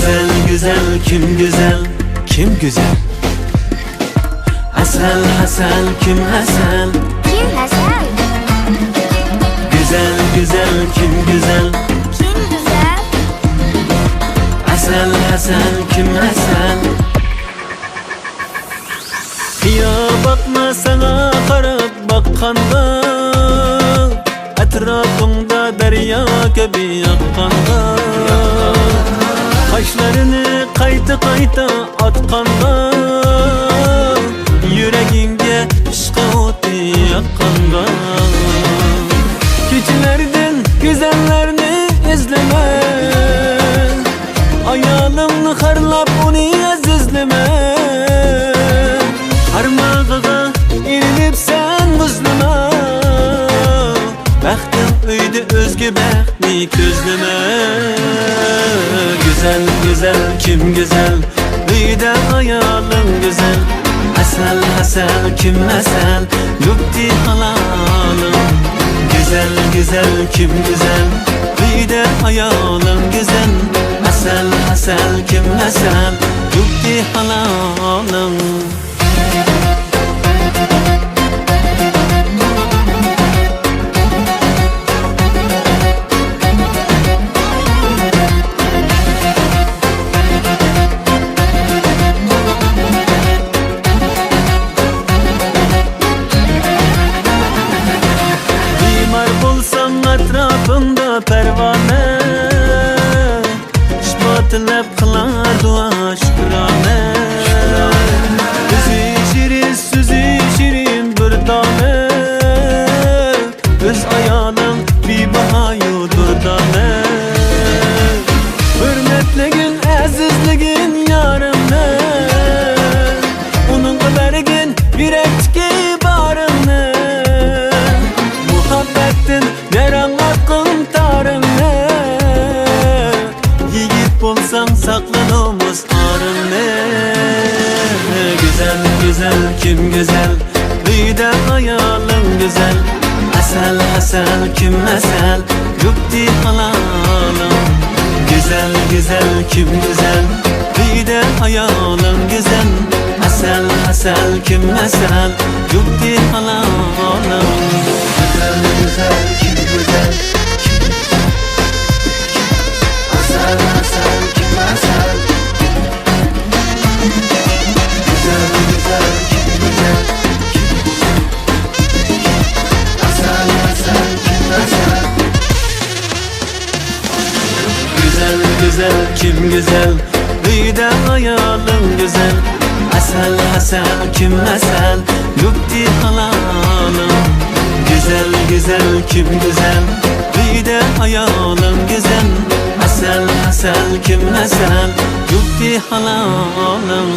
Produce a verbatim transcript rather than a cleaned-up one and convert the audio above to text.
گۈزەل، گۈزەل، كىم گۈزەل؟ كىم گۈزەل؟ ئەسەل، ھەسەل، كىم ھەسەل؟ كىم ھەسەل؟ گۈزەل، گۈزەل، كىم گۈزەل؟ كىم گۈزەل؟ ئەسەل، ھەسەل، كىم ھەسەل؟ قىيا باقما ساڭا قاراپ باققاندا، ئەتراپىڭدا دەريا كەبى ئاققاندا، قاشلىرىنى قايتا-قايتا ئاتقاندا، يۈرىكىڭگە ئىشق ئوتى ياققاندا، كېچىلەردىن گۈزەللەرنى ئىزلىمە. ئايالىڭنى خارلاپ ئۇنى ئەزىزلىمە. قارمىقىغا ئىلىنىپ سەن مۇزلىما. بەختىڭ ئۆيدە، ئۆزگە بەختنى كۆزلىمە. گۈزەل، گۈزەل، كىم گۈزەل؟ ئۆيدە ئايالىڭ گۈزەل. ئەسەل، ھەسەل، كىم ئەسەل؟ يۇپتى ھالالىڭ. گۈزەل، گۈزەل، كىم گۈزەل؟ ئۆيدە ئايالىڭ گۈزەل. ئەسەل، ھەسەل، كىم ئەسەل؟ يۇپتى ھالالىڭ. بىمار بولساڭ ئەتراپىڭدا پەرۋانە، شىپا تىلەپ قىلار دۇئا شۈكرانە. ئۆزى شېرىن، سۆزى شېرىن بىر دانە، ئۆز ئايالىڭ بىباھايۇ دۇردانە. ھۆرمەتلىگىن، ئەزىزلىگىن يارىڭنى، ئۇنىڭغا بەرگىن يۈرەكتىكى بارىڭنى. مۇھەببەتتىن ياراڭلاتقىن تارىڭنى، يىگىت بولساڭ ساقلا نومۇس ئارىڭنى. گۈزەل، گۈزەل، كىم گۈزەل؟ ئۆيدە ئايالىڭ گۈزەل. ئەسەل، ھەسەل، كىم ئەسەل؟ يۇپتى ھالالىڭ. گۈزەل، گۈزەل، كىم گۈزەل؟ ئۆيدە ئايالىڭ گۈزەل. ئەسەل، ھەسەل، كىم ئەسەل؟ يۇپتى ھالالىڭ. گۈزەل، گۈزەل، كىم گۈزەل؟ ئەسەل، ھەسەل، كىم ئەسەل؟ گۈزەل، گۈزەل، كىم گۈزەل؟ ئەسەل، ھەسەل، كىم ئەسەل؟ گۈزەل، گۈزەل، كىم گۈزەل؟ ئۆيدە ئايالىڭ گۈزەل. ئەسەل، ھەسەل، كىم ئەسەل؟ يۇپتى ھالالىڭ. گۈزەل، گۈزەل، كىم گۈزەل؟ ئۆيدە ئايالىڭ گۈزەل. ئەسەل، ھەسەل، كىم ئەسەل؟ يۇپتى ھالالىڭ.